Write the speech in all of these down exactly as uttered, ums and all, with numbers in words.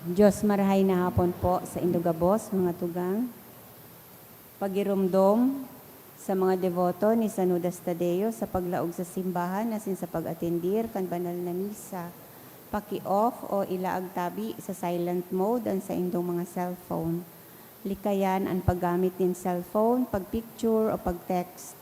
Diyos, marahay na hapon po sa indo gabos, mga tugang. Pagiromdom sa mga deboto ni San Judas Tadeo sa paglaog sa simbahan asin sa pag-atendir kan banal na misa. Paki-off o ilaag tabi sa silent mode an saindong mga cellphone. Likayan an paggamit nin cellphone, pag-picture o pag-text.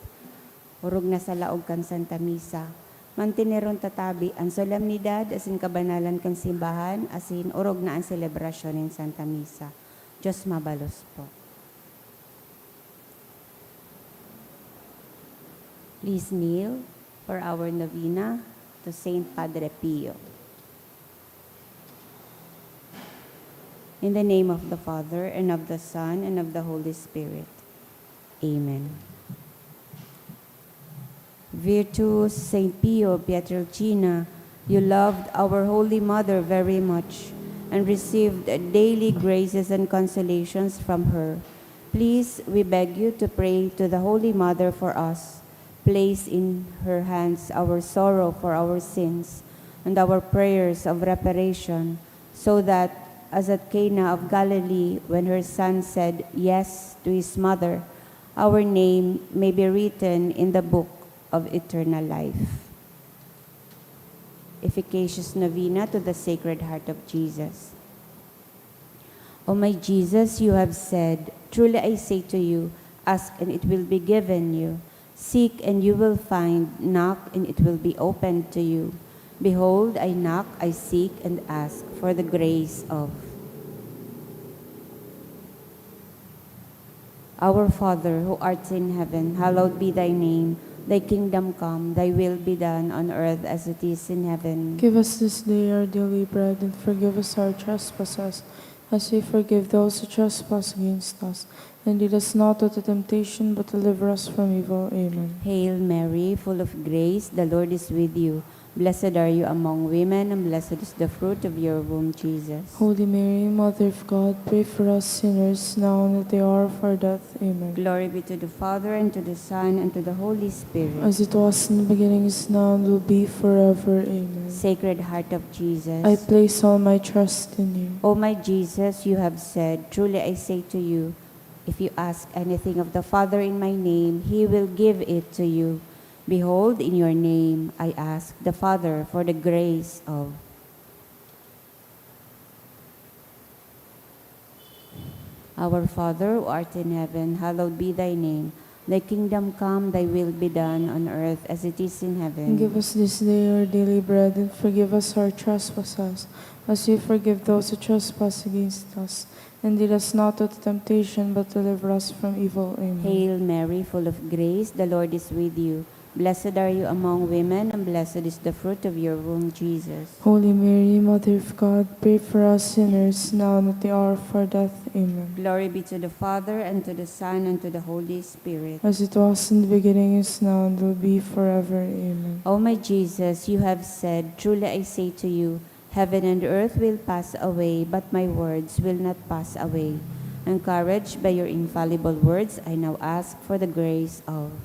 Orog na sa laog kan Santa Misa. Manteneron ta tabi an solemnidad asin kabanalan kan simbahan asin orog na an selebrasyon nin Santa Misa. Diyos mabalos po. Please kneel for our novena to Saint Padre Pio. In the name of the Father, and of the Son, and of the Holy Spirit. Amen. Virtuous Saint Pio Pietrelcina, you loved our Holy Mother very much and received daily graces and consolations from her. Please, we beg you to pray to the Holy Mother for us. Place in her hands our sorrow for our sins and our prayers of reparation, so that, as at Cana of Galilee, when her son said yes to his mother, our name may be written in the book of eternal life. Efficacious Novena to the Sacred Heart of Jesus. O my Jesus, you have said, "Truly I say to you, ask and it will be given you. Seek and you will find, knock and it will be opened to you. Behold, I knock, I seek, and ask for the grace of." Our Father, who art in heaven, hallowed be thy name. Thy kingdom come, thy will be done on earth as it is in heaven. Give us this day our daily bread, and forgive us our trespasses, as we forgive those who trespass against us. And lead us not into temptation, but deliver us from evil. Amen. Hail Mary, full of grace, the Lord is with you. Blessed are you among women, and blessed is the fruit of your womb, Jesus. Holy Mary, Mother of God, pray for us sinners, now and at the hour of our death. Amen. Glory be to the Father, and to the Son, and to the Holy Spirit. As it was in the beginning, is now, and will be forever. Amen. Sacred Heart of Jesus. I place all my trust in you. O my Jesus, you have said, "Truly I say to you, if you ask anything of the Father in my name, he will give it to you. Behold, in your name I ask the Father for the grace of." Our Father, who art in heaven, hallowed be thy name. Thy kingdom come, thy will be done on earth as it is in heaven. Give us this day our daily bread, and forgive us our trespasses, as we forgive those who trespass against us. And lead us not into temptation, but deliver us from evil. Amen. Hail Mary, full of grace, the Lord is with you. Blessed are you among women, and blessed is the fruit of your womb, Jesus. Holy Mary, Mother of God, pray for us sinners, now and at the hour of our death. Amen. Glory be to the Father, and to the Son, and to the Holy Spirit. As it was in the beginning, is now, and will be forever. Amen. O my Jesus, you have said, "Truly I say to you, heaven and earth will pass away, but my words will not pass away." Encouraged by your infallible words, I now ask for the grace of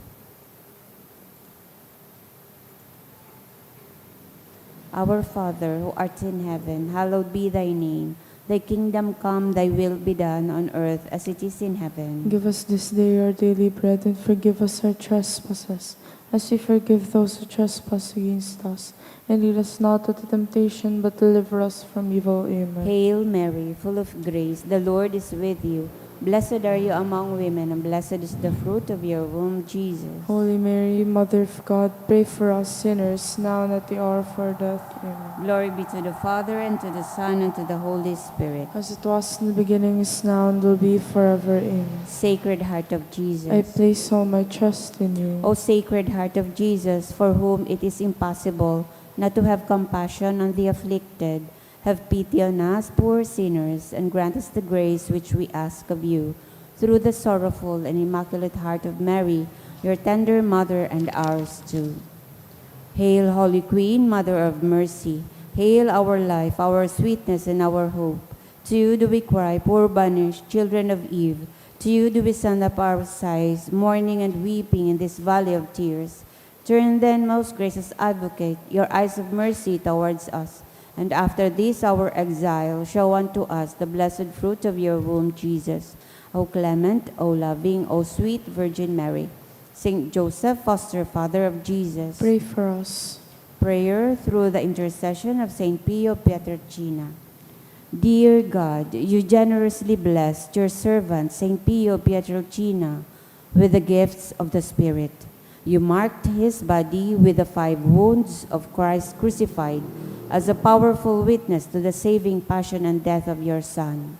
Our Father, who art in heaven, hallowed be thy name. Thy kingdom come, thy will be done on earth as it is in heaven. Give us this day our daily bread, and forgive us our trespasses, as we forgive those who trespass against us. And lead us not into temptation, but deliver us from evil. Amen. Hail Mary, full of grace, the Lord is with you. Blessed are you among women, and blessed is the fruit of your womb, Jesus. Holy Mary, Mother of God, pray for us sinners, now and at the hour of our death. Amen. Glory be to the Father, and to the Son, and to the Holy Spirit. As it was in the beginning, is now, and will be forever. Amen. Sacred Heart of Jesus. I place all my trust in you. O Sacred Heart of Jesus, for whom it is impossible not to have compassion on the afflicted, have pity on us poor sinners, and grant us the grace which we ask of you, through the sorrowful and immaculate heart of Mary, your tender mother, and ours too. Hail, Holy Queen, Mother of Mercy. Hail our life, our sweetness, and our hope. To you do we cry, poor banished children of Eve. To you do we send up our sighs, mourning and weeping in this valley of tears. Turn then, most gracious Advocate, your eyes of mercy towards us, And after this our exile, show unto us the blessed fruit of your womb, Jesus. O clement, O loving, O sweet Virgin Mary, Saint Joseph, foster father of Jesus. Pray for us. Prayer through the intercession of Saint Pio Pietrelcina. Dear God, you generously blessed your servant Saint Pio Pietrelcina with the gifts of the Spirit. You marked his body with the five wounds of Christ crucified as a powerful witness to the saving passion and death of your Son.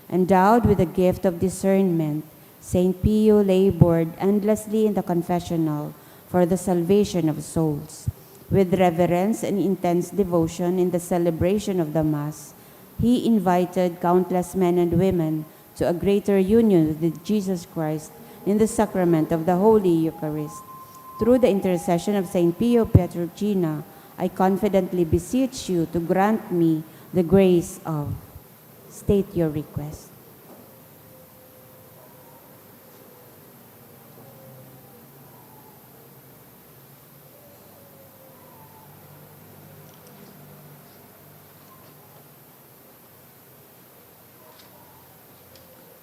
Endowed with the gift of discernment, Saint Pio labored endlessly in the confessional for the salvation of souls. With reverence and intense devotion in the celebration of the Mass, he invited countless men and women to a greater union with Jesus Christ in the sacrament of the Holy Eucharist. Through the intercession of Saint Pio Pietrelcina, I confidently beseech you to grant me the grace of. State your request.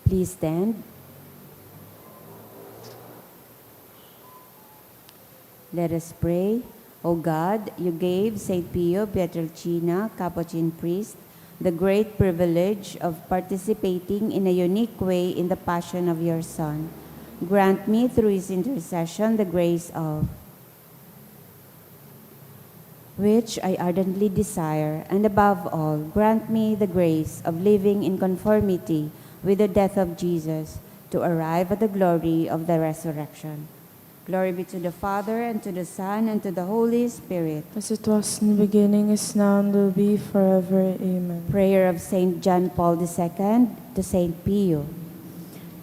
Please stand. Let us pray. O God, you gave Saint Pio Pietrelcina, Capuchin priest, the great privilege of participating in a unique way in the passion of your Son. Grant me through his intercession the grace of which I ardently desire, and above all, grant me the grace of living in conformity with the death of Jesus, to arrive at the glory of the resurrection. Glory be to the Father, and to the Son, and to the Holy Spirit. As it was in the beginning, is now, and will be forever. Amen. Prayer of Saint John Paul the Second to Saint Pio.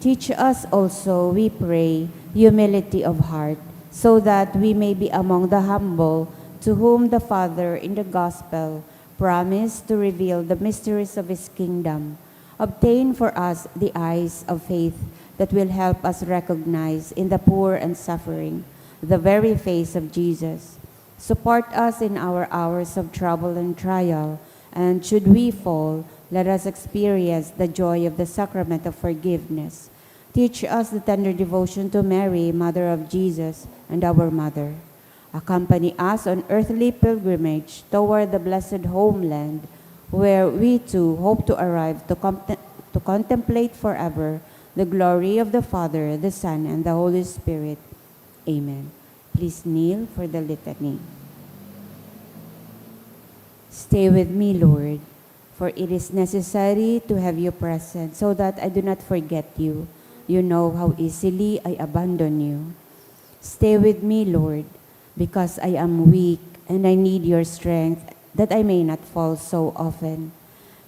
Teach us also, we pray, humility of heart, so that we may be among the humble, to whom the Father in the Gospel promised to reveal the mysteries of his kingdom. Obtain for us the eyes of faith that will help us recognize in the poor and suffering the very face of Jesus. Support us in our hours of trouble and trial, and should we fall, let us experience the joy of the sacrament of forgiveness. Teach us the tender devotion to Mary, Mother of Jesus, and our Mother. Accompany us on earthly pilgrimage toward the blessed homeland, where we too hope to arrive to, contem- to contemplate forever the glory of the Father, the Son, and the Holy Spirit. Amen. Please kneel for the litany. Stay with me, Lord, for it is necessary to have you present so that I do not forget you. You know how easily I abandon you. Stay with me, Lord, because I am weak and I need your strength that I may not fall so often.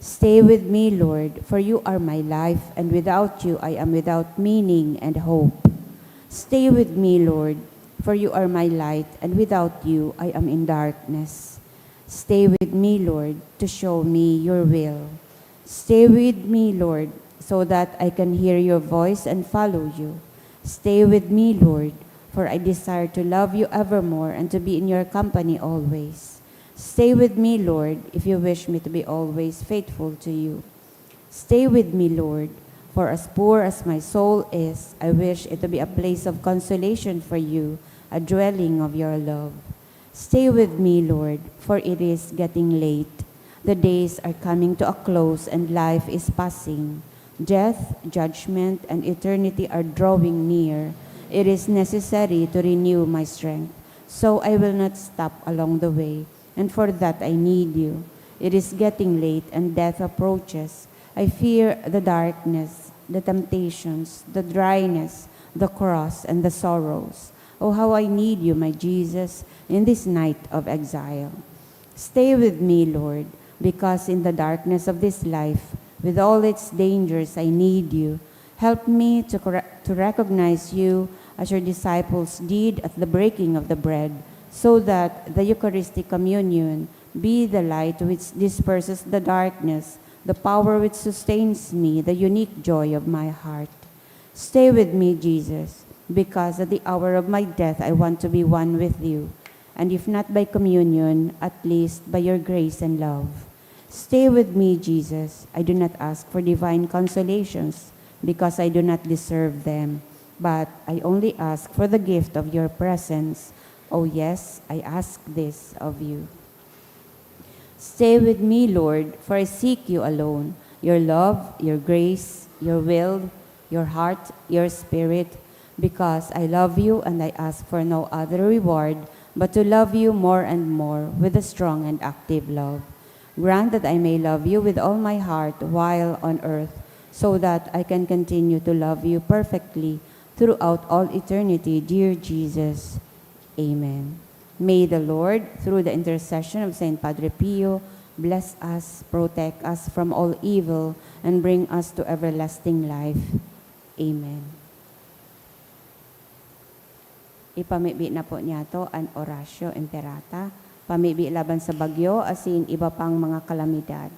Stay with me, Lord, for you are my life, and without you I am without meaning and hope. Stay with me, Lord, for you are my light, and without you I am in darkness. Stay with me, Lord, to show me your will. Stay with me, Lord, so that I can hear your voice and follow you. Stay with me, Lord, for I desire to love you evermore and to be in your company always. Stay with me, Lord, if you wish me to be always faithful to you. Stay with me, Lord, for as poor as my soul is, I wish it to be a place of consolation for you, a dwelling of your love. Stay with me, Lord, for it is getting late. The days are coming to a close and life is passing. Death, judgment, and eternity are drawing near. It is necessary to renew my strength, so I will not stop along the way, and for that I need you. It is getting late and death approaches. I fear the darkness, the temptations, the dryness, the cross, and the sorrows. Oh, how I need you, my Jesus, in this night of exile. Stay with me, Lord, because in the darkness of this life, with all its dangers, I need you. Help me to, cor- to recognize you as your disciples did at the breaking of the bread, so that the Eucharistic communion be the light which disperses the darkness, the power which sustains me, the unique joy of my heart. Stay with me, Jesus, because at the hour of my death I want to be one with you, and if not by communion, at least by your grace and love. Stay with me, Jesus. I do not ask for divine consolations because I do not deserve them, but I only ask for the gift of your presence. Oh yes, I ask this of you. Stay with me, Lord, for I seek you alone. Your love, your grace, your will, your heart, your spirit, because I love you and I ask for no other reward but to love you more and more with a strong and active love. Grant that I may love you with all my heart while on earth, so that I can continue to love you perfectly throughout all eternity, dear Jesus. Amen. May the Lord, through the intercession of Saint Padre Pio, bless us, protect us from all evil, and bring us to everlasting life. Amen. Ipamibi na po niyato an Oratio Imperata, pamibi laban sa bagyo asin iba pang mga kalamidad.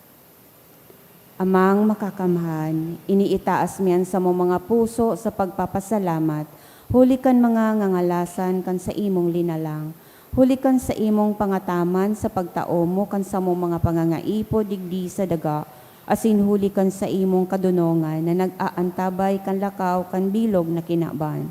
Amang Makakamhan, iniitaas mi an samong mga puso sa pagpapasalamat huli kan mga ngangalasan kan saimong linalang, huli kan saimong pangataman sa pagtao mo kan samong mga pangangaipo digdi sa daga, asin huli kan saimong kadonongan na nag-aantabay kan lakaw kan bilog na kinaban.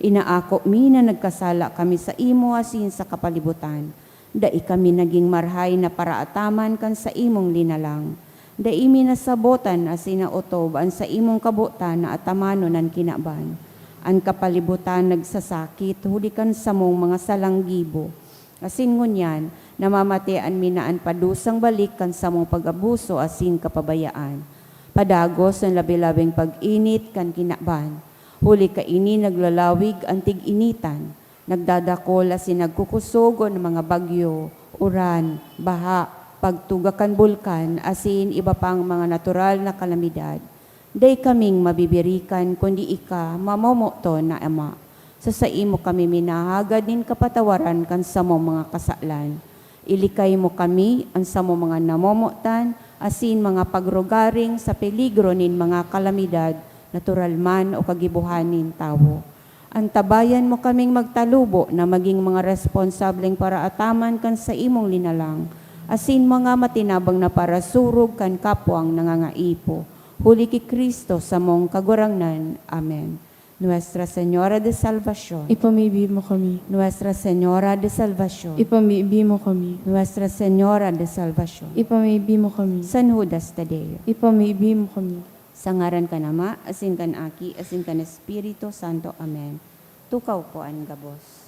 Inaako mi na nagkasala kami saimo asin sa kapalibutan. Dai kami nagin marahay na paraataman kan saimong linalang. Dai mi nasabotan asin naotob an saimong kabotan na atamanon an kinaban. An kapalibutan nagsasakit huli kan samong mga salang gibo. Asin ngunyan, namamatean mi na an padusang balik kan samong pag-abuso asin kapabayaan. Padagos an labi-labing pag-init kan kinaban. Huli kaini naglalawig an tig-initan, nagdadakol asin nagkukusog an mga bagyo, uran, baha, pagtuga kan bulkan, asin iba pang mga natural na kalamidad. Dai kaming mabibirikan kundi ika, mamomoton na Ama. Sa saimo kami minahagad nin kapatawaran kan samong mga kasalan. Ilikay mo kami, an samong mga namomotan, asin mga pagrugaring sa peligro nin mga kalamidad, natural man o kagibohan nin tawo. Antabayan mo kaming magtalubo na magin mga responsableng paraataman kan saimong linalang, asin mga matinabang na parasurog kan kapwang nangangaipo. Huli ki Cristo, samong Kagurangnan. Amen. Nuestra Señora de Salvacion. Ipamibi mo kami. Nuestra Señora de Salvacion. Ipamibi mo kami. Nuestra Señora de Salvacion. Ipamibi mo kami. San Judas Tadeo. Ipamibi mo kami. Sa ngaran kan Ama, asin kan Aki, asin kan Espiritu Santo. Amen. Tukaw ko an gabos.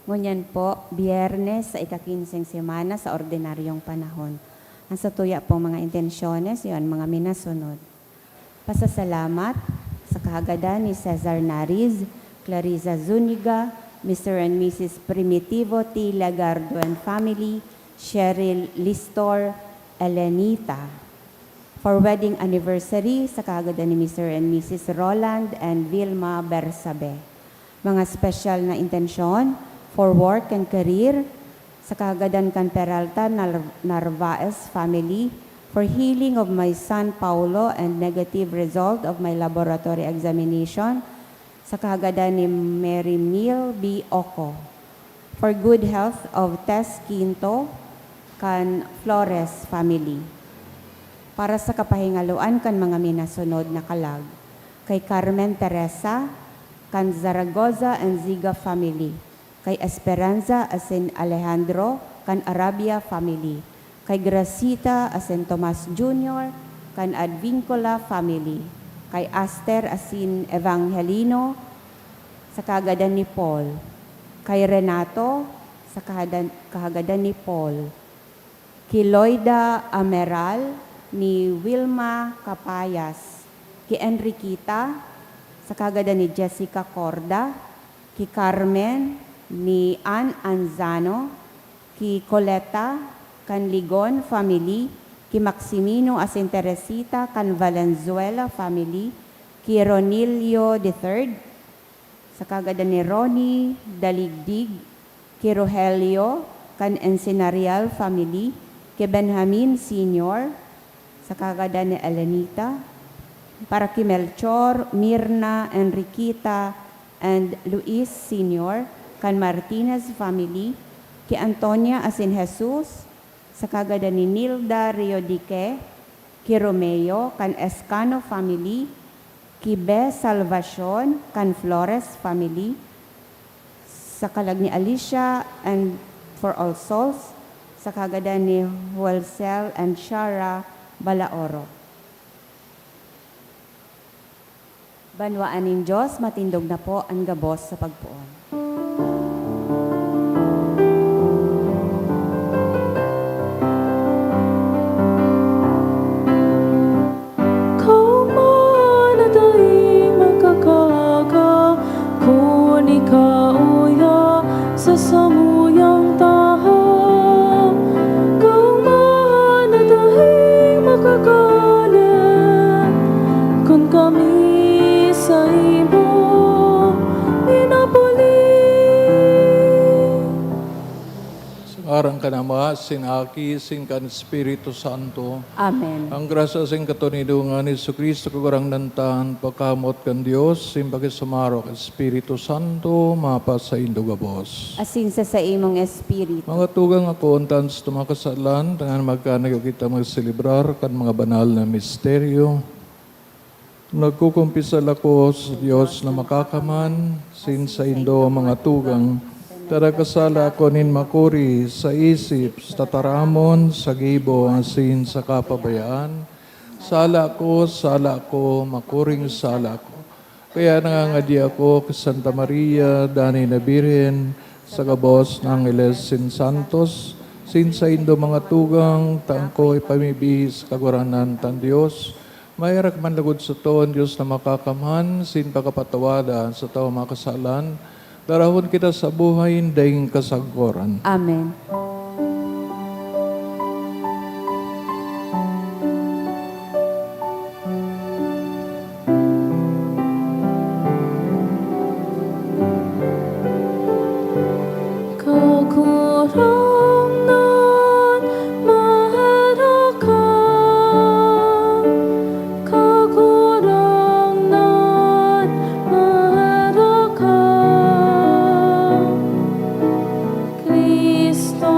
Ngunyan po, Biyernes sa ika-kinseng semana sa ordinaryong panahon. Ang satuya pong mga intensyones, iyo an mga minasunod. Pasasalamat sa kahagadan ni Cesar Nariz, Clarissa Zuniga, Mister and Missus Primitivo T. Lagardo and family, Cheryl Listor, Elenita. For wedding anniversary sa kahagadan ni Mister and Missus Roland and Vilma Bersabe. Mga special na intensyon for work and career, sa kahagadan kan Peralta Nar-, Narvaez family, for healing of my son Paulo and negative result of my laboratory examination, sa kahagadan ni Mary Mil B. Oco, for good health of Tess Quinto kan Flores family. Para sa kapahingaloan kan mga minasunod na kalag, kay Carmen Teresa, kan Zaragoza and Ziga family, kay Esperanza asin Alejandro, kan Arabia family, kay Gracita asin Tomas Junior, kan Advincula family, kay Aster asin Evangelino, sa kahagadan ni Paul, kay Renato, sa kahadan-, kahagadan ni Paul, ki Loida Ameral ni Wilma Capayas, ki Enriquita, sa kahagadan ni Jessica Corda, ki Carmen ni Ann Anzano, ki Coleta, kan Ligon family, ki Maximino asin Teresita kan Valenzuela family, ki Ronilio the third, saka gadan ni Ronnie Daligdig, ki Rogelio kan Encenarial family, ki Benjamin Senior, saka gadan ni Elenita, para ki Melchor, Mirna, Enriquita, and Luis Senior kan Martinez family, ki Antonia asin Jesus, saka gadan ni Nilda Riodique, ki Romeo kan Escano family, ki Be Salvacion kan Flores family, saka lag ni Alicia and for all souls, saka gadan ni Huelcel and Shara Balaoro. Banwaan nin Diyos, matindog na po an gabos sa pagpoon. Kaoma na daing makakaga, kun ika uya sa samuyang tahaw. Kaoma na daing makakaga, kun kami saimo minapuli. Sa ngaran kan Ama, sin Aki, sin kan Espiritu Santo. Amen. Ang grasya sin katoninongan ni Jesu-Cristo, Kagurangnan ta, an pagkamoot kan Dios, sin pakisumaro kan Espiritu Santo, mapasaindo gabos. Asin sa saimong espiritu. Mga tugang, ako, untan sa tumang kasalan, tanganing magkanagyo kita magselebrar kan mga banal na misteryo. Nagkukumpisal ako sa Dios na Makakaman, sin saindo mga tugang, ta nagkasala ako nin makuri sa isip, sa tataramon, sa gibo, asin sa kapabayaan. Sala ko, sala ko, makuring sala ko. Kaya nangangadi ako ki Santa Maria, danay na Birhen, sa gabos na angheles sin santos, sin saindo mga tugang, ta ako ipamibi sa Kagurangnan tang Dios, maherak man logod sato an Dios na Makakaman, sin pakapatawad sa tawo makasalan, darahon kita sa buhay na daing kasagkoran. Amen. Kagurangnan, maherak ka. Kagurangnan, maherak ka. Cristo,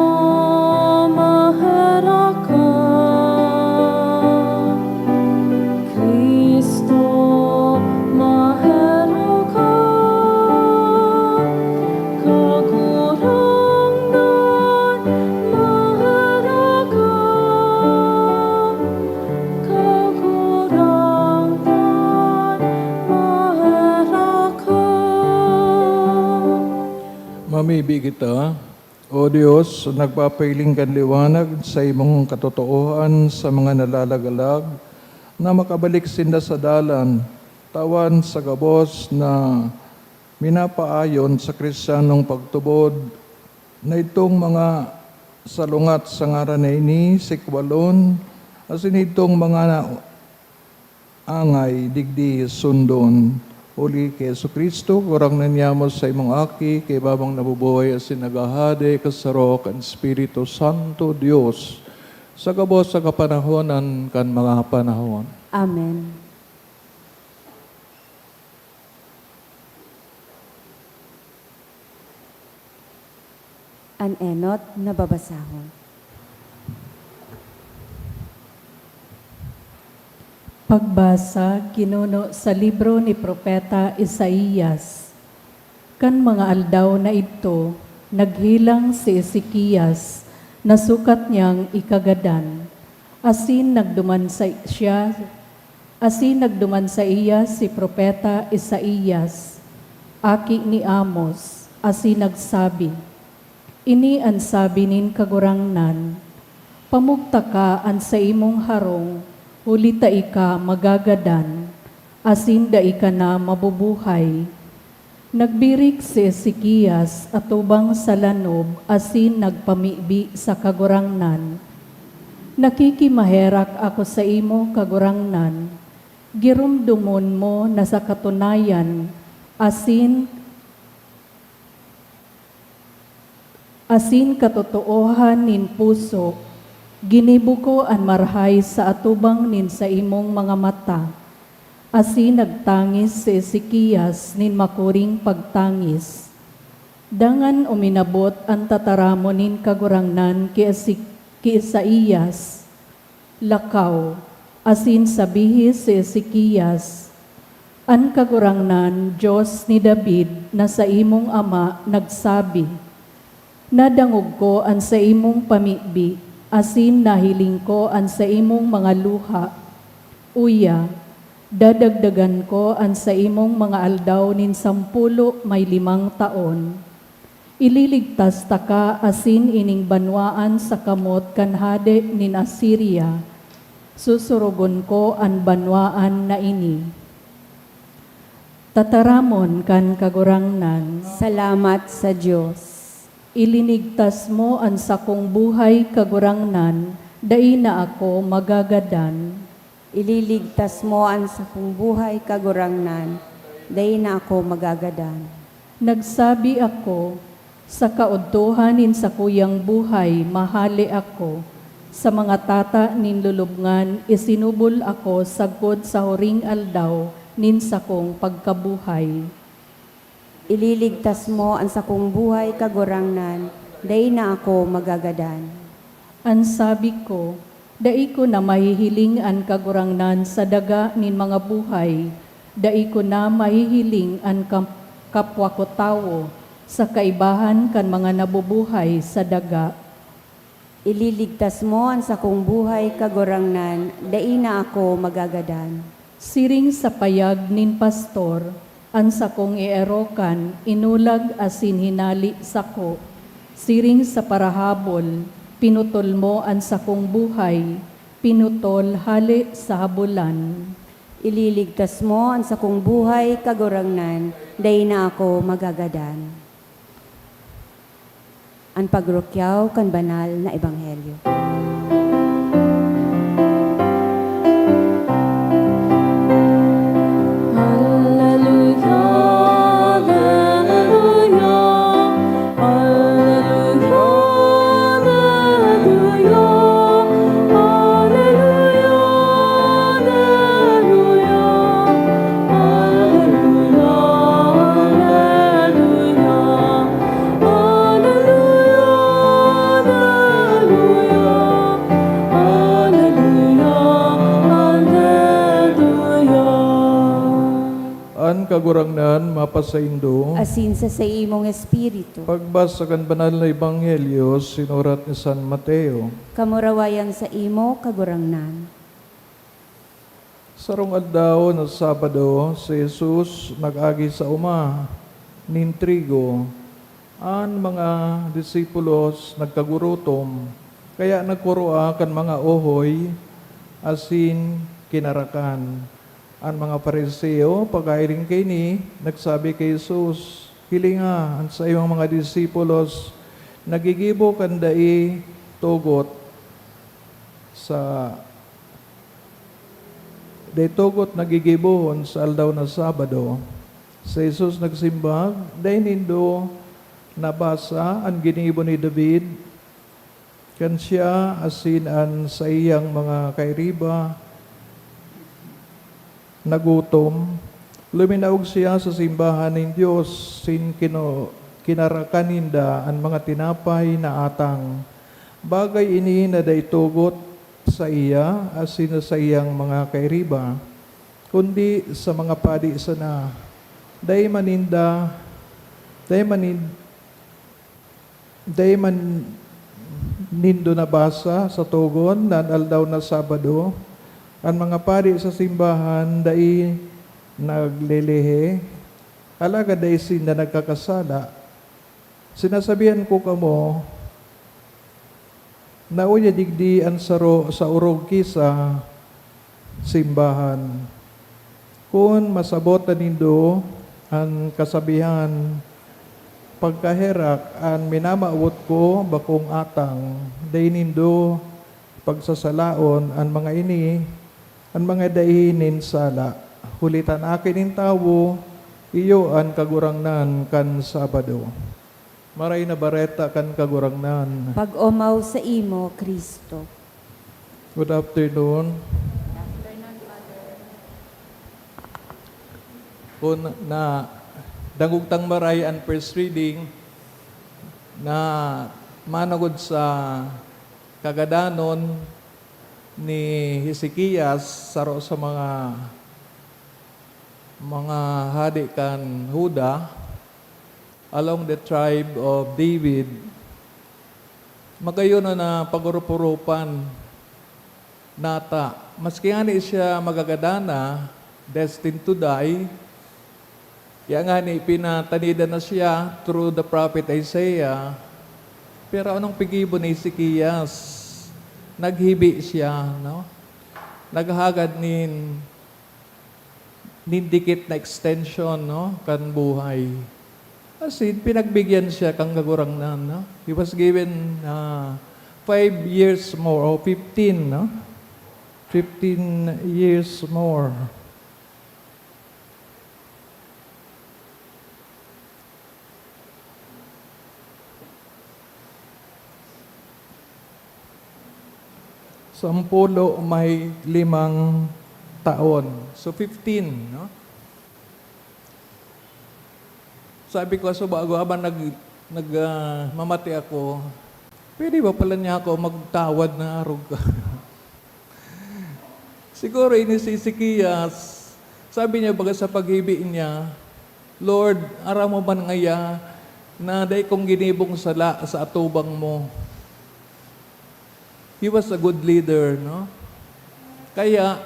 maherak ka. Cristo, maherak ka. Kagurangnan, maherak ka. Kagurangnan, maherak ka. Mamibi kita. O Dios, nagpapahiling kan liwanag sa imong katotoohan sa mga nalalagalag, na makabalik sinda sa dalan, tawan sa gabos na minapaayon sa Kristiyanong pagtubod, na itong mga salungat sa ngaran na ini sikwalon, asin itong mga angay digdi sundon, huli ki Jesu-Cristo, Kagurangnan niamo, sa imong Aki, kaiba mang nabubuhay asin naghahade kasaro kan Espiritu Santo, Dios, sa gabos sa kapanahonan kan mga panahon. Amen. An enot na babasahon. Pagbasa, ginuno sa libro ni Propeta Isaias. Kan mga aldaw na idto, naghelang si Ezekias, na sukat niyang ikagadan, asin nagduman sa siya Asin nagduman saiya si Propeta Isaias, aki ni Amoz, asin nagsabi, "Ini an sabi nin Kagurangnan, 'Pamugta ka an saimong harong, huli ta ika magagadan, asin dai ka na mabubuhay.'" Nagbirik si Ezekias atubang sa lanob asin nagpamibi sa Kagurangnan, Nakikimaherak ako saimo, Kagurangnan, giromdomon mo na sa katunayan asin, asin katotoohan nin puso, ginibo ko an marhay sa atubang nin saimong mga mata, asin nagtangis si Ezekias nin makuring pagtangis. Dangan uminabot an tataramon nin Kagurangnan ki Esi-, ki Isaias, "Lakaw, asin sabihi si Ezekias, 'An Kagurangnan, Dios ni David na saimong ama, nagsabi, Nadangog ko an saimong pamibi, asin nahiling ko an saimong mga luha. Uya, dadagdagan ko an saimong mga aldaw nin sampulo may limang taon. Ililigtas taka asin ining banwaan sa kamot kan hade nin Asiria. Susurugon ko an banwaan na ini.'" Tataramon kan Kagurangnan. Salamat sa Dios. Ilinigtas mo an sakong buhay, Kagurangnan, dai na ako magagadan. Ililigtas mo an sakong buhay, Kagurangnan, dai na ako magagadan. Nagsabi ako, "Sa kaodtohan nin sakuyang buhay, mahale ako. Sa mga tata nin lulubngan, isinubol ako sagkod sa huring aldaw nin sakong pagkabuhay." Ililigtas mo an sakong buhay, Kagurangnan, dai na ako magagadan. An sabi ko, "Dai ko na mahihiling an Kagurangnan sa daga nin mga buhay, dai ko na mahihiling an kap-, kapwa ko tawo sa kaibahan kan mga nabubuhay sa daga." Ililigtas mo an sakong buhay, Kagurangnan, dai na ako magagadan. Siring sa payag nin pastor, an sakong eerokan inulag asin hinali sako. Siring sa parahabol, pinutol mo an sakong buhay, pinutol hale sa habolan. Ililigtas mo an sakong buhay, Kagurangnan, dai na ako magagadan. An pagrukyaw kan banal na ebanghelyo. Hallelujah, hallelujah, hallelujah, hallelujah, hallelujah, hallelujah, hallelujah. Hallelujah, hallelujah, hallelujah, hallelujah. An Kagurangnan mapasaindo. Asin sa saimong espiritu. Pagbasa kan Banal na Ebanghelyo sinurat ni San Mateo. Kamurawayan saimo, Kagurangnan. Sarong aldaw na Sabado, si Jesus nag-agi sa oma nin trigo. An mga disipulos nagkagurutom, kaya nagkoroa kan mga ohoy asin kinarakan. An mga Fariseo, pagkahiling kaini, nagsabi ki Jesus, "Hilinga an saimong mga disipulos nagigibo kan dai tugot sa Dai tugot na gigibohon sa aldaw na Sabado." Si Jesus nagsimbag, "Dai nindo nabasa an ginibo ni David, kan siya asin an saiyang mga kairiba nagutom? Luminaog siya sa simbahan nin Dios, sin kino-, kinarakan ninda an mga tinapay na atang. Bagay ini na dai tugot saiya asin sa saiyang mga kairiba, kundi sa mga padi sana. Dai man ninda, dai man nin-, dai man nindo nabasa sa togon na an aldaw na Sabado, an mga padi sa simbahan dai naglelehe, alagad dai sinda nagkakasala? Sinasabihan ko kamo, na uya digdi an saro sa orog ki sa simbahan. Kun masabot na nindo an kasabihan, 'Pagkaherak an minamawot ko bakong atang,' dai nindo Pagsasalaon an mga ini, an mga dai nin sala, huli ta an Aki nin Tawo iyo an Kagurangnan kan Sabado. Maray na Bareta kan Kagurangnan. Pag-omaw saimo, Cristo. Good afternoon. Kun na, dangog tang maray an first reading na manugod sa kagadanon ni Hezekias, saro sa mga, mga hade kan Juda, along the tribe of David, magayon na pag-urup-urupan nata. Maski ngani siya magagadana, destined to die, kaya ngani pinatanidan na siya through the prophet Isaiah. Pero anong pigibo ni Ezekias? Naghibi siya, no? Naghagad nin, nin dikit na extension, no, kan buhay. As in, pinagbigyan siya kan Kagurangnan, no? He was given, ah, five years more, o fifteen, no? Fifteen years more. Sampulo may limang taon. So, fifteen, no? Sabi ko, so, bago habang nag-, nag-, ah, mamati ako, pwede ba pala niya ako magtawad na arog ka? Siguro ini si Ezekias, sabi niya, baga sa paghibi niya, "Lord, aram mo man ngaya na dai kong ginibong sala sa atubang mo." He was a good leader, no? Kaya,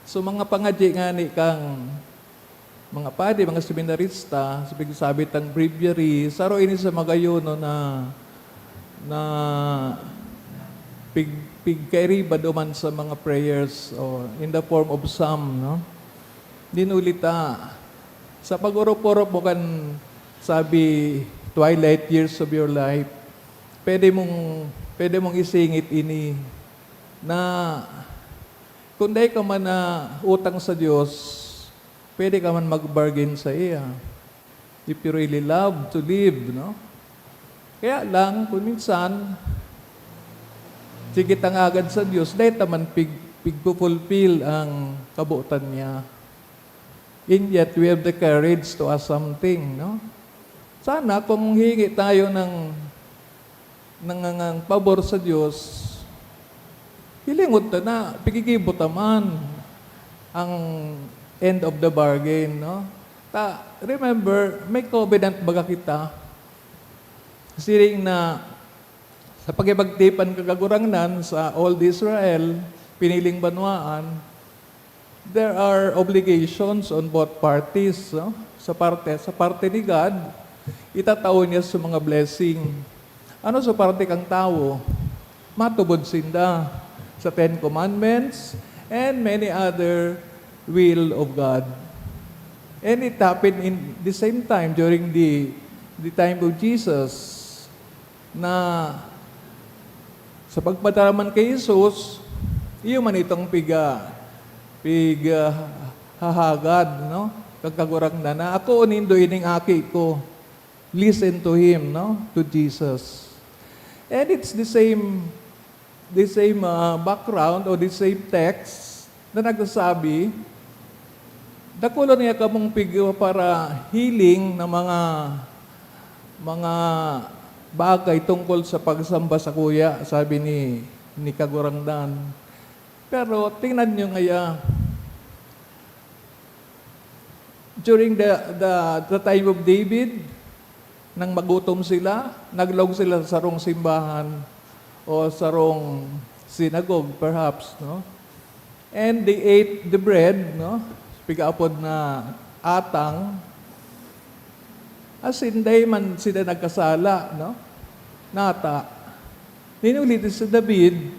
so mga pangadyi ngani kang mga padi, mga seminarista, sa pigsabi tang breviary, saro ini sa magayon, no, na, na pig-, pigkairiba duman sa mga prayers, o in the form of psalm, no? Dinuli ta, sa pag-orop-orop mo kan, sabi, twilight years of your life, pwede mong, pwede mong isingit ini, na kung dai ka man na utang sa Dios, pwede ka man mag-bargain sa iya. If you really love to live, no? Kaya lang, kung minsan, sige ta ngagad sa Dios, dai ta man pig-, pigpo-fulfill ang kabotan niya. And yet, we have the courage to ask something, no? Sana kung hingi tayo ng, ng, ng, ng pabor sa Dios, hilingot ta na, pigigibo ta man ang end of the bargain, no? Ta, remember, may covenant baga kita. Siring na sa pakipagtipan kan Kagurangnan sa Old Israel, piniling banwaan, there are obligations on both parties, no? Sa parte, sa parte ni God, itatao niya sa mga blessing. Ano sa parte kang tawo? Matubod sinda sa Ten Commandments and many other will of God. And it happened in the same time during the, the time of Jesus. Na sa pagpadaraman ki Jesus, iyo man itong piga-, pighahagad, no? Kan Kagurangnan na, "Ako nindo ining aki ko, listen to him," no? To Jesus. And it's the same, the same, ah, background or the same text na nagsasabi, "Dakulon niya kamong pigpaparahiling na mga, mga bagay tungkol sa pagsamba sakuya," sabi ni, ni Kagurangnan. Pero tingnan niyo ngaya, during the, the, the time of David, nang magutom sila, naglaog sila sa sarong simbahan o sarong synagogue, perhaps, no? And they ate the bread, no? Pigaapod na atang. As in, dai man sila nagkasala, no? Nata. Nin uli si David,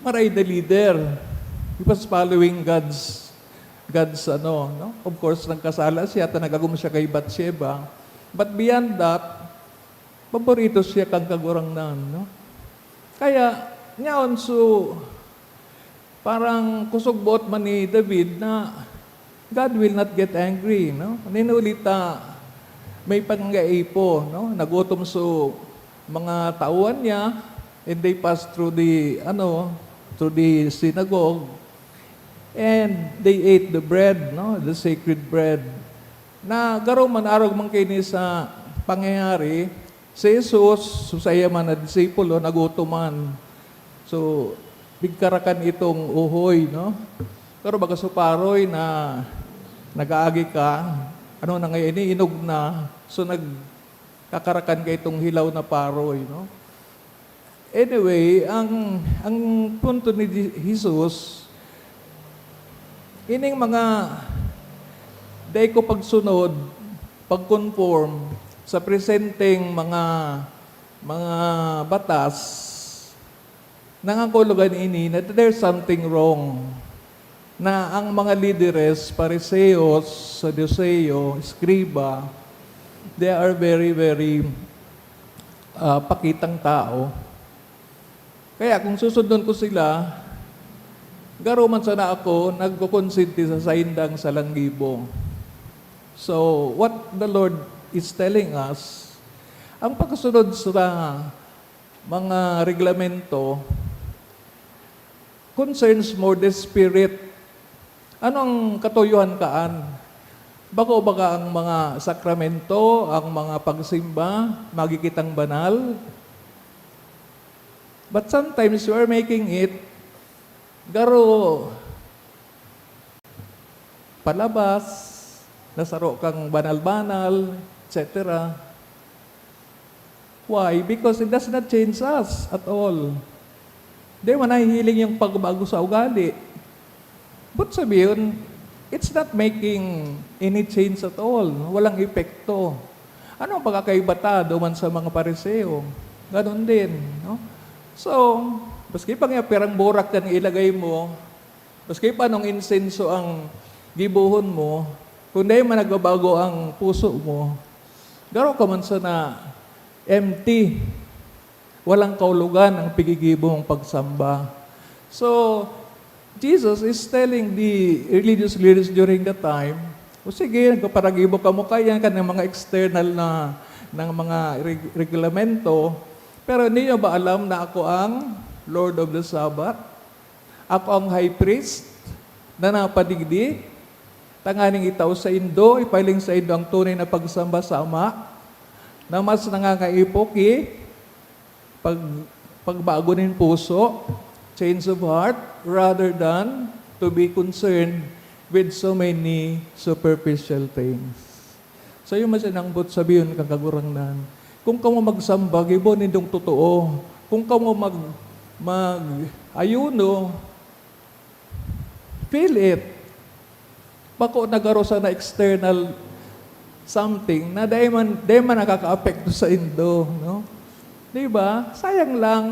maray na leader. He was following God's, God's ano, no? Of course, nagkasala siya, ta nag-agom siya kay Bathsheba. But beyond that, paborito siya kan Kagurangnan, no? Kaya, Nyaon, so, parang kusog boot man ni David na God will not get angry, no? Ninuli ta may pangaipo, no? Nagutom so mga tauhan niya, and they passed through the, ano, through the synagogue, and they ate the bread, no? The sacred bread. Na garo man, arog man kaini sa pangyayari, si Jesus, so saiya man na disipulo, nagutoman. So, pigkarakan itong uhoy, no? Pero baga so paroy na nag-aagi ka, ano na ngayon, inog na. So, nagkakarakan ka itong hilaw na paroy, no? Anyway, ang, ang punto ni Je-, Jesus, ining mga dai ko pagsunod, pag-conform sa presenteng mga, mga batas, nangangkulugan ini na there's something wrong, na ang mga lideres, Fariseos, Saduseo, eskriba, they are very, very, ah, pakitang tao. Kaya kung susundon ko sila, garo man sana ako nagkukonsente sa saindang salanggibo. So, what the Lord is telling us, ang pagkasunod sa mga reglamento concerns more the spirit. Ano ang katuyohan kaan? Bako baga ang mga sakramento, ang mga pagsimba, magikitang banal? But sometimes you are making it garo palabas, na saro kang banal-banal, et cetera. Why? Because it does not change us at all. Di man nahihiling yung pagbago sa ugali. But sabihin, it's not making any change at all. Walang epekto. Ano ang pagkakaiba ta duman sa mga Pariseo? Ganon din, no? So, maski pa nga pirang burak yan ilagay mo, maski pa anong insenso ang gibohon mo, kung dai man nagbabago ang puso mo, garo ka man sana empty. Walang kaulugan ang pigigibo mong pagsamba. So, Jesus is telling the religious leaders during that time, "O sige, nagpaparagibo kamo kaiyan kan mga external na, ng mga reg-, reglamento, pero niyo ba alam na ako ang Lord of the Sabbath? Ako ang High Priest na napadigdi, tanganing itao saindo, ipahiling saindo ang tunay na pagsamba sa Ama, na mas nangangaipo ki pag-, pagbago nin puso, change of heart, rather than to be concerned with so many superficial things." Saiyo man siya nangambot, sabihon kan Kagurangnan, "Kung kamo magsamba, gibo nindong totoo. Kung kamo mag-, mag-ayuno, feel it." Bako na garo sana external something na dai man, dai man nakakaapekto saindo, no? Di ba? Sayang lang.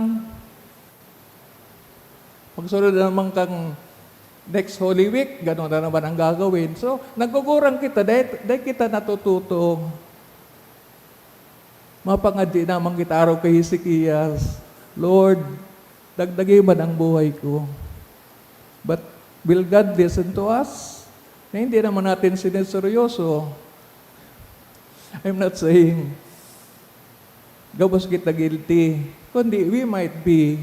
Pagsunod naman kang next Holy Week, gano'n na naman ang gagawin. So, nagugurang kita, dai, dai kita natututo. Mapangadyi naman kita arog ki Hezekias, "Lord, dagdagi man ang buhay ko." But will God listen to us? Na hindi naman natin sineseryoso. I'm not saying gabos kita guilty, kundi we might be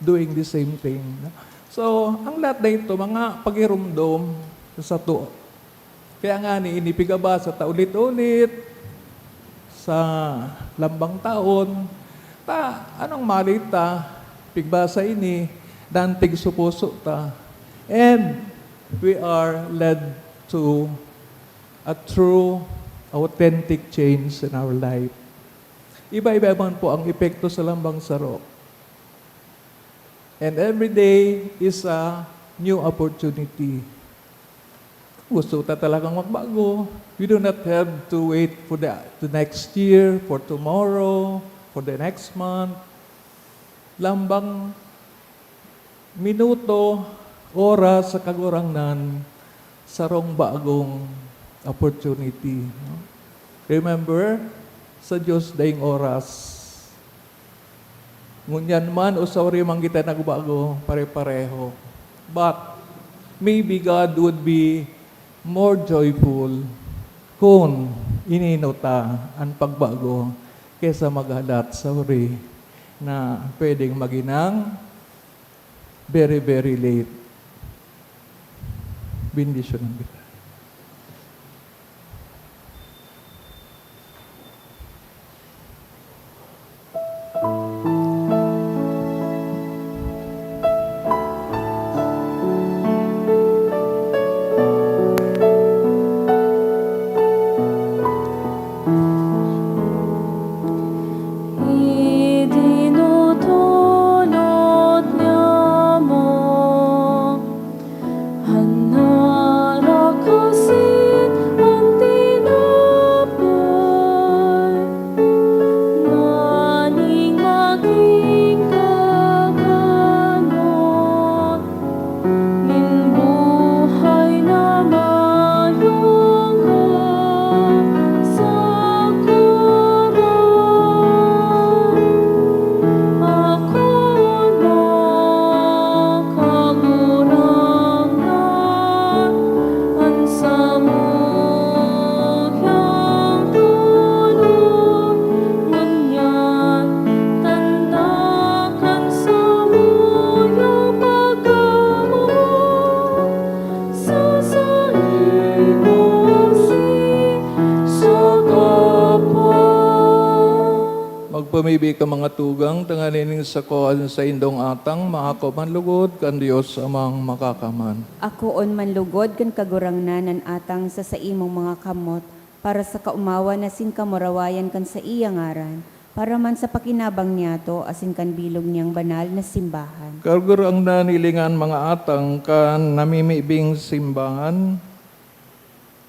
doing the same thing, no? So, ang lahat na ito, mga pagirumdom sa sato. Kaya nga ni, ini pigabasa ta ulit-ulit sa lambang taon. Ta, anong mali ta, pigbasa ini, dantig sa puso ta. And we are led to a true, authentic change in our life. Iba-iba man po ang epekto sa lambang saro. And every day is a new opportunity. Gusto ta talagang magbago. We do not have to wait for the, the next year, for tomorrow, for the next month. Lambang minuto, oras sa Kagurangnan, sarong bagong opportunity, no? Remember, sa Diyos daing oras. Ngunyan man o sauri man kita nagbago, pare-pareho. But maybe God would be more joyful kun inino ta an pagbago kesa maghalat sauri na pwedeng maghinang very, very late. Bendisyonan kita. Idinutunod niya mo an narakasin an tinapay, nganing magin kakanot nin buhay na mayong kasagaran. Ako na, Kagurangnan, an samuyang tulong, ngunyan tanda kan samuyang pagkamoot sa saimo asin sa kapwa. Magpamibi ka, mga tugang, tanganing sako an saindong atang maako man lugod kan Dios Amang Makakaman. Akoon man lugod kan Kagurangnan an atang sa saimong mga kamot, para sa kaomawan asin kamurawayan kan saiya ngaran, para man sa pakinabang niyato asin kan bilog niyang banal na simbahan. Kagurangnan, hilinga an mga atang kan namimibing simbahan,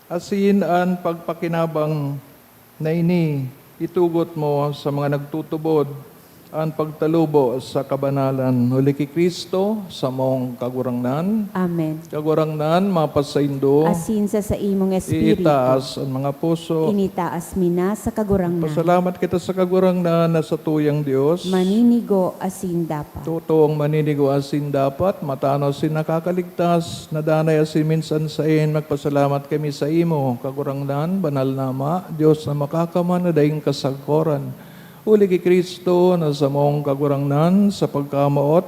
asin an pagpakinabang na ini itugot mo sa mga nagtutubod an pagtalubo sa kabanalan. Huli ki Cristo, samong Kagurangnan. Amen. Kagurangnan, mapasaindo. Asin sa saimong espiritu. Iitaas an mga puso. Initaas mi na sa Kagurangnan. Pasalamat kita sa Kagurangnan na satuyang Dios. Maninigo asin dapat. Totoong maninigo asin dapat, matano asin nakakaligtas, na danay asin minsan saen, magpasalamat kami saimo, Kagurangnan, banal na Ama, Dios na makakaman na daing kasagkoran. Huli ki Cristo na samong Kagurangnan, sa pagkamoot,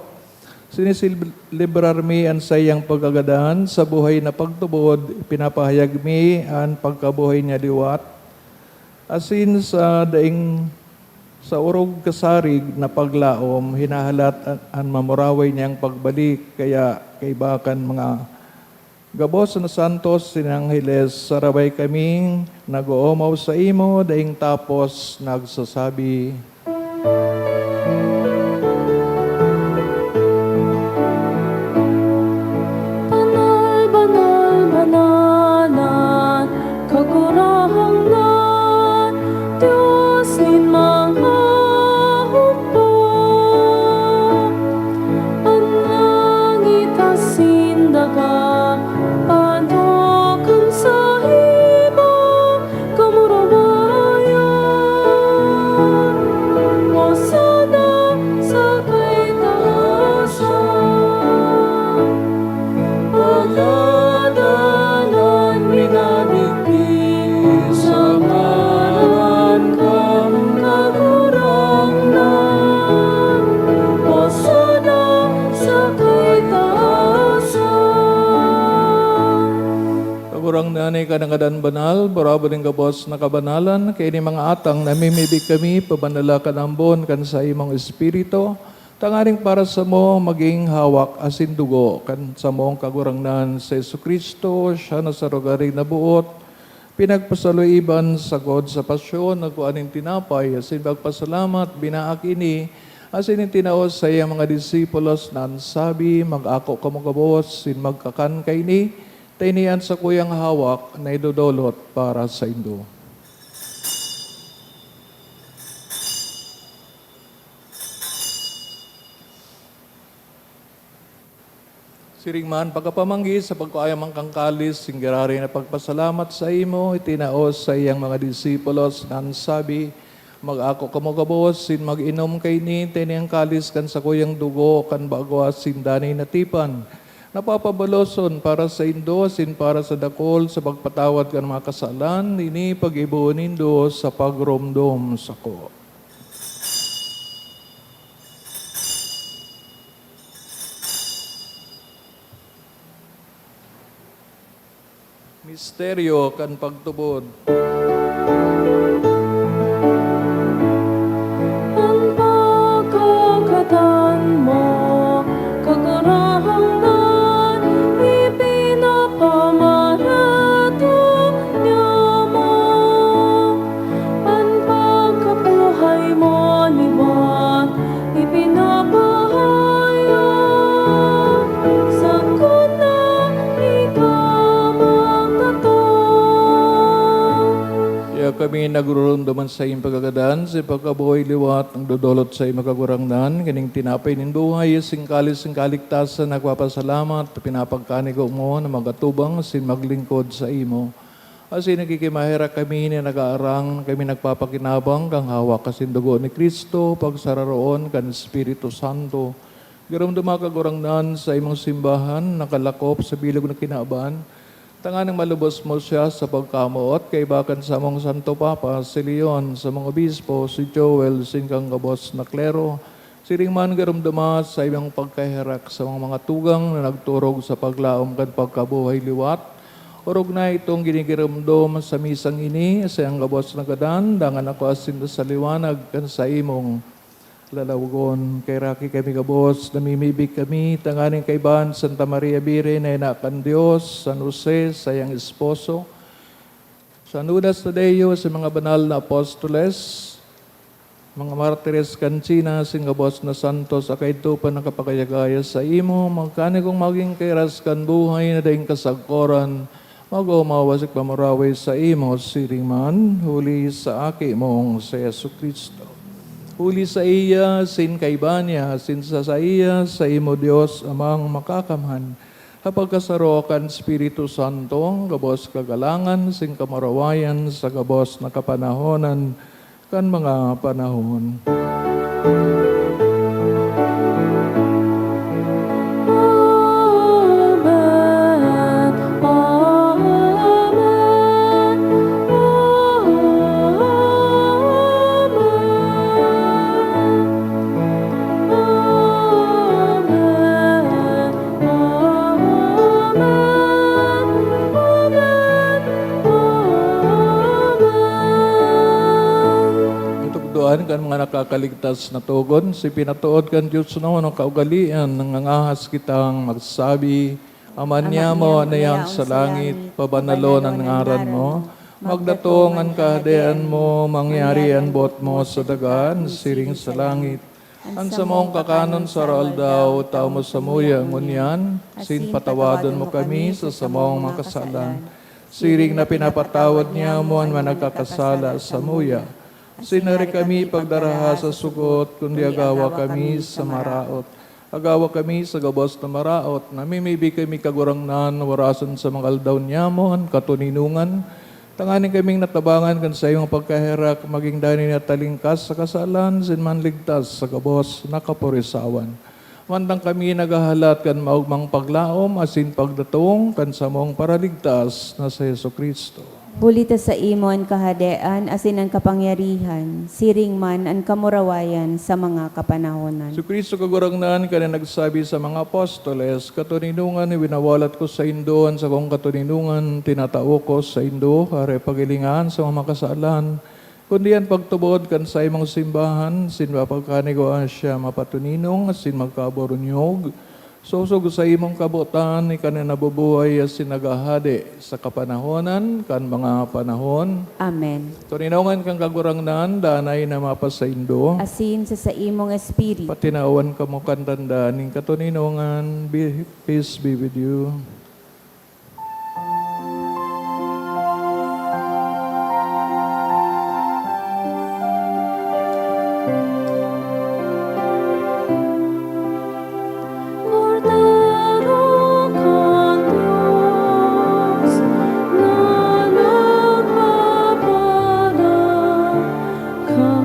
siniselebrar mi an saiyang pagkagadan sa buhay na pagtubod, pinapahayag mi an pagkabuhay niya liwat, asin sa daing sa orog kasarig na paglaom, hinahalat an, an mamuraway niyang pagbalik. Kaya, kaiba kan mga gabos na santos asin angheles, sarabay kaming nag-oomaw saimo, daing tapos nagsasabi, "Banal, banal, banal an Kagurangnan, Dios nin mga hukbo. An langit asin daga panakan saimong kamurawayan. Hosana sa kaitaasan. Pagadalan mi na digdi sa ngaran kan Kagurangnan. Hosana sa kaitaasan." Kagurangnan, ika na ngadan banal, burabod nin gabos na kabanalan, kaini mga atang namimibi kami, pabanala kan ambon kan saimong Espiritu, tanganing para samo magin hawak asin dugo kan samong Kagurangnan si Jesu-Cristo. Siya na sa rugari na boot, pinagpasaloiban sagkod sa pasyon, nagkua nin tinapay, asin pagpasalamat, binaak ini, asin itinao sa saiyang mga disipulos na an sabi, "Mag-ako kamo gabos, asin magkakan kaini, ta ini an sakuyang hawak na idodolot para saindo." Siring man, pagkapamanggi, sa pagkua man kan kalis, asin giraray na pagpasalamat saimo, itinao sa saiyang mga disipulos na an sabi, Mag-ako kamo gabos, sin mag-inom kaini, ta ini an kalis kan sakuyang dugo kan bago asin danay na tipan, na papabaloson para saindo asin para sa dakul sa pagpatawad kan mga kasalan. Ini pag-ibohon nindo sa pagromdom sako. Misteryo kan pagtubod. An pagkagadan mo, Kagurangnan, ipinapamarato niya mo. An pagkabuhay mo liwat, ipinapahayag, sagkod na ika magdatong. Kaya kami nagrurunduman sa iyong pagkagadan, sa pagkabuhay liwat, ang dodolot sa iyong Kagurangnan, kining tinapay nin buhay, sing kalis sing kaligtasan, nagpapasalamat, pinapagkanigo mo na magatubang, sin maglingkod sa imo. Asin nagkikimaherak kami na nag-aarang, kami nagpapakinabang kan hawak asin dugo ni Cristo, pagsararoon kan Espiritu Santo. Giromdoma, Kagurangnan, sa imong simbahan, nakalakop sa bilog na kinaban, tanganing malubos mo siya sa pagkamoot, kaiba kan samong Santo Papa, si Leon, samong obispo, si Joel, sin kan gabos na klero, siring man giromdoma sa imong pagkaherak sa mga, mga tugang na nagturog sa paglaom kan pagkabuhay liwat. Orog na itong ginigiromdom sa misang ini, sa iyang gabos na gadan, dangan ako asin sa liwanag kan sa imong lalawogon. Kaheraki kami gabos, namimibi kami, tanganing kaibahan Santa Maria Birhen na ina kan Dios, San Jose, sayang esposo, San Judas Tadeo, sa mga banal na apostoles, mga martires kan China, sing gabos na santos, saka idto pa nakapagayagaya sa imo, magkanigong magin kairas kan buhay na daing kasagkoran, mag-omawa sa pamurawi sa imo, siring man, huli sa Aki mong si Jesu-Cristo. Huli sa iya, sin kaiba niya, sin sa saiya, sa imo Dios, Amang makakamhan, ha pagkasaro kan Espiritu Santo, gabos kagalangan, sin kamurawayan, sa gabos na kapanahonan, kan mga panahon. Amen. Amen. Amen. Amen. Amen. Amen. Katukdoan kan mga nakakaligtas na togon, si pinatood kan Dios na mga kaugalian, nangangahas kitang magsabi, Ama niamo na yaon sa langit, pabanalon an ngaran mo. Magdatong an kahadean mo, mangyari an boot mo sa daga, siring sa langit. An samong kakanon sa aldaw-aldaw, itao mo samuya ngunyan, asin patawadon mo kami sa samong mga kasalan, siring na pinapatawad niamo an mga nagkakasala samuya. Asin dai kami pagdaraha sa sugot, kundi agawa kami sa maraot. Agawa kami sa gabos na maraot, namimibi kami, Kagurangnan, warason sa mga aldaw niamo an katoninongan, tanganing kaming natabangan kan saimong pagkaherak, magin danay na talingkas sa kasalan, asin manligtas sa gabos na kaporisawan. Mantang kami naghahalat kan maogmang paglaom asin pagdatong kan samong Paraligtas na si Jesu-Cristo. Huli ta saimo an kahadean asin an kapangyarihan, siring man an kamurawayan sa mga kapanahonan. Si Cristo Kagurangnan, kan nagsabi sa mga apostoles, "Katoninongan winawalat ko saindo, an sakong katoninongan tinatao ko saindo, aray paghilingahan sa mga makasalan, kundi an pagtubod kan saimong simbahan, sin mapagkanigoan siya mapatoninong asin magkaburunyog, sosog sa imong kabotan, ika na nabubuhay asin naghahade sa kapanahonan kan mga panahon." Amen. Toninongan kan Kagurangnan, danay na mapasaindo. Asin sa saimong espiritu. Patinawan kamo kan tanda nin katoninongan. Be-, peace be with you. Kordero kan Dios na nagpapagal kan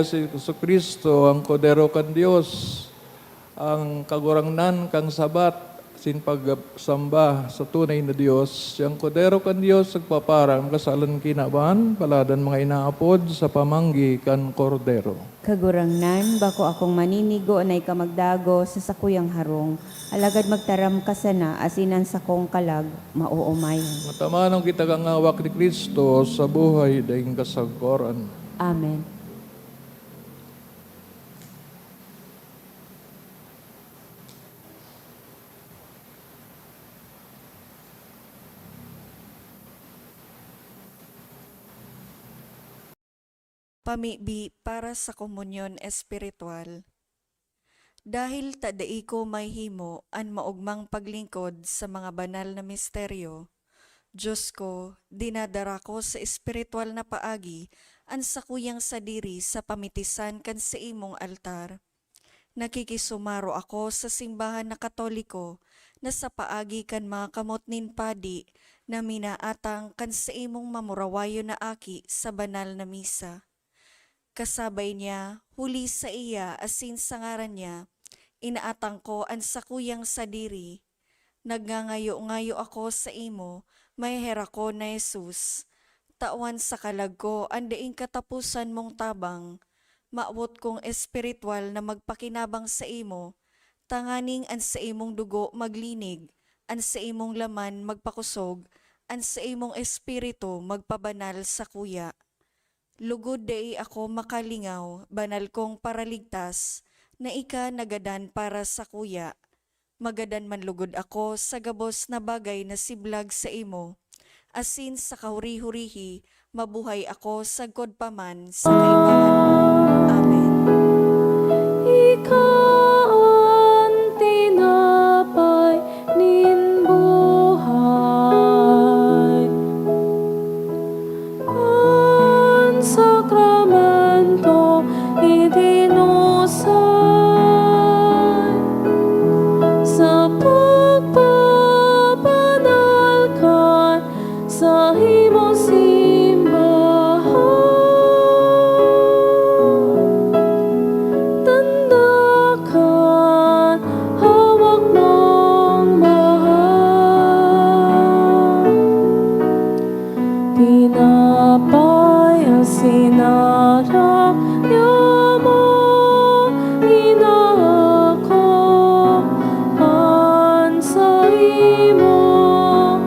Si Jesu-Cristo, ang Kordero kan Dios, ang Kagurangnan kan Sabat, asin pagsamba sa tunay na Dios. Siyang Kordero kan Dios, nagpaparang kasalan kinaban, palad an mga inaapod sa pamanggi kan Kordero. Kagurangnan, bako akong maninigo na ika magdagos sa sakuyang harong, alagad magtaram ka sana asin an sakong kalag maoomay. Matamanon kita kan ngawak ni Cristo sa buhay daing kasagkoran. Amen. Pamibi para sa komunyon espiritual. Dahil ta dai ko mahimo an maogmang paglingkod sa mga banal na misteryo, Diyos ko, dinadara ko sa espiritual na paagi an sakuyang sadiri sa pamitisan kan saimong altar. Nakikisumaro ako sa simbahan na Katoliko na sa paagi kan mga kamot nin padi na minaatang kan saimong mamurawayon na aki sa banal na misa. Kasabay niya, huli saiya asin sa ngaran niya, inaatang ko an sakuyang sadiri. Nagngangayo-ngayo ako saimo, maheherakon na Jesus. Tawan sa kalag ko an daing kataposan mong tabang. Mawot kong espiritual na magpakinabang saimo, tanganing an saimong dugo maglinig, an saimong laman magpakosog, an saimong espiritu magpabanal sakuya. Lugod dai ako makalingaw, banal kong Paraligtas, na ika nagadan para sakuya. Magadan man lugod ako sa gabos na bagay na siblag saimo, asin sa kahuri-hurihi, mabuhay ako sagkod pa man sa kaipuhan. Amen. Ika an tinapay nin buhay. An sakramento itinusay sa pagpabanal kan saimong simbahan. Tanda kan hawak mong mahal. Tinapay asin arak, yaman inaako an saimong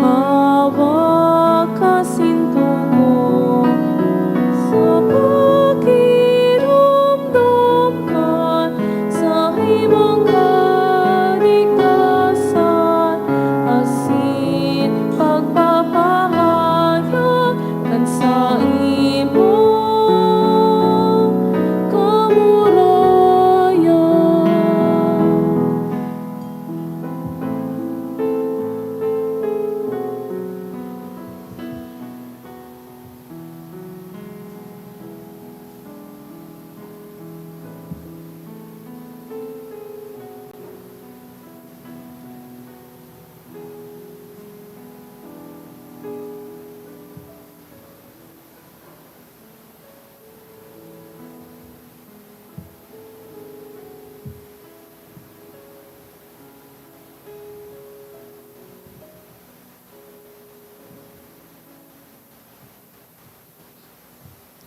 hawak asin tugod sa pakiromdom kan saimong kaligtasan asin pagpapahayag kan saimong kamurayan.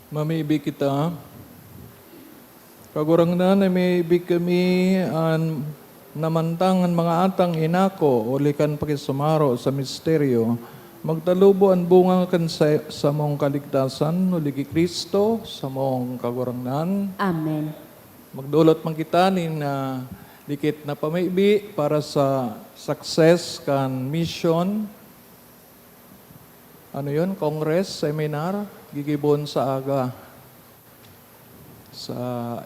Mamibi kita. Kagurangnan, namimibi kami an namantang an mga atang inako, huli kan pakisumaro sa misteryo. Magtalubo an bunga kan sa-, samong kaligtasan, huli ki Cristo, samong Kagurangnan. Amen. Magdolot man kita nin, ah, dikit na pamibi para sa success kan mission. Ano yun? Congress, seminar, gigibon sa aga sa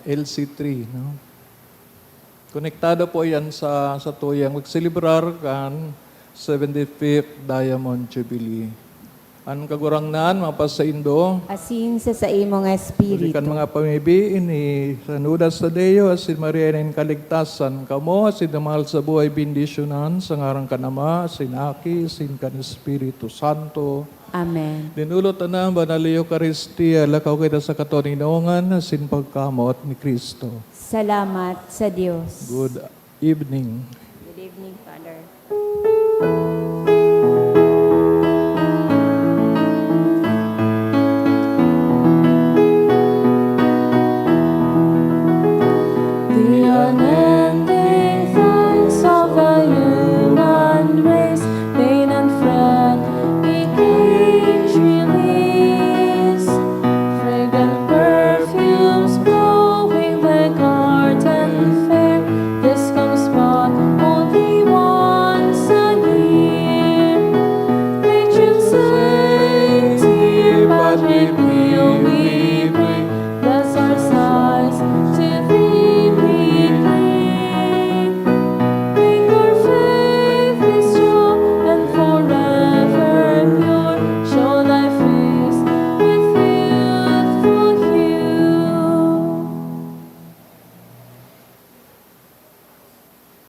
L C three, no? Konektado po yan sa, sa tuyang magselebrar kan seventy-fifth Diamond Jubilee. An Kagurangnan mapasaindo. Asin sa saimong espiritu. Huli kan mga pamibi ini, San Judas Tadeo, asin Maria nin Kaligtasan, kamo, asin dumaal sa buhay bendisyonan, sa ngaran kan Ama, asin Aki, asin kan Espiritu Santo. Amen. Dinulot na ang Banal na Eukaristia, lakaw kita sa katoninongan asin pagkamoot ni Cristo. Salamat sa Dios. Good evening. Good evening, Father. The unending thanks of the human race, pain and fret, became release. Fragrant perfumes blowing the garden fair, this comes but only once a year. Nature sings here, but we